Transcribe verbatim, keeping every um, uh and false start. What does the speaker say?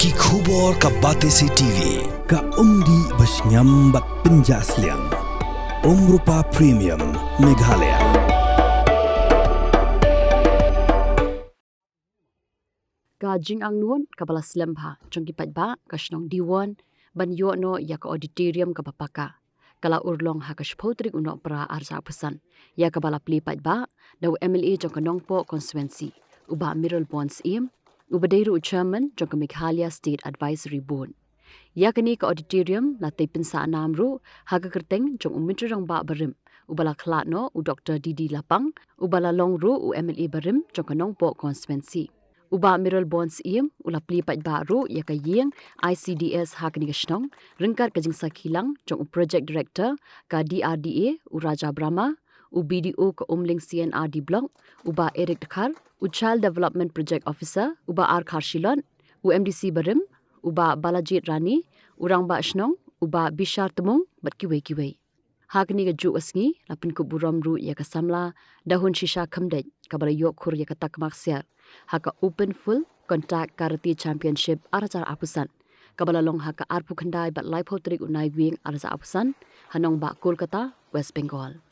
Ki khubor ka Batesi T V, ka umdih ba shngiam bad pynjah sliang. Umrupa Premium, Meghalaya. Ka jingangnud kaba la slem bha jong ki paidbah ka shnong Diwon ban ïoh noh ïa ka auditorium kaba paka ka la urlong ha ka shiphew tarik u Nohprah arhajar arphew san, ïa kaba la plie paidbah da u M L A jong ka Nongpoh constituency, u Bah Mayralborn Syiem, uba dei ruh u chairman jong ka Meghalaya State Advisory Board. Ïa kane ka auditorium la tei pynsah nam ruh ha ka kyrteng jong u Myntri Rangbah barim uba la khlad noh, u Doktor D D Lapang, uba la long ruh u M L A barim jong ka Nongpoh constituency. U Bah Mayralborn Syiem u la plie paidbah ruh ïa ka ïing I C D S ha kane ka shnong ryngkat ka jingsakhi lang jong u Project Director ka D R D A, u Raja Brahma, u B D O ka Umling C and R D Block, u Bah Eric Dkhar, u Child Development Project Officer, u Bah R Kharshilot, u M D C barim, u Bah Balajied Rani, u Rangbah Shnong, u Bah Bishar Tmung bad kiwei kiwei. Ha kane kajuh ka sngi la pynkup burom ruh ïa ka samla Dahun Shisha Khymdeit kaba la ïoh khur ïa ka takma ksiar ha ka Open Full Contact Karate Championship arhajar arphew san, kaba la long ha ka arphew khyndai bad laiphew tarik u Naiwieng arhajar arphew san ha nongbah Kolkata, West Bengal.